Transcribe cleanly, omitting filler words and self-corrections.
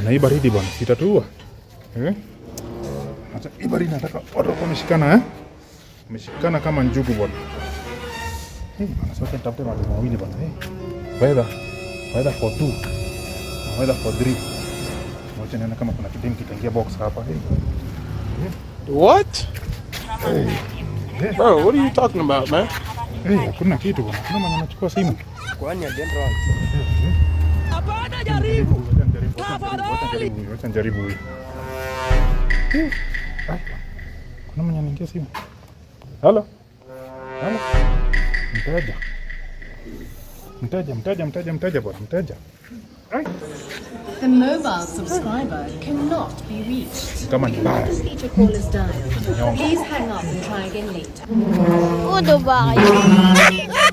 Bwana, hii baridi bwana, sitatua. Eh? Acha hii baridi, nataka watu wameshikana, eh? Wameshikana kama njugu bwana. Eh, bwana, sasa nitafute mademu wawili bwana, eh. Weather. Weather for two. Na weather for three. Wacha nione kama kuna kidemu kitaingia box hapa. Eh. What? Bro, what are you talking about, man? Eh, hakuna kitu bwana. Kuna mwenye anachukua simu. Kwani alienda wapi? Hapana, jaribu. Wacha nijaribu, wacha nijaribu huyu, wacha nijaribu huyu. Eh, ai, kuna mwenye anaingia simu. Halo? Halo? Mteja. Mteja, mteja, mteja, mteja bwana, mteja. Ai, The mobile subscriber cannot be reached. Kama ni mbaya. The your call is dialed. Please hang up and try again later. Goodbye.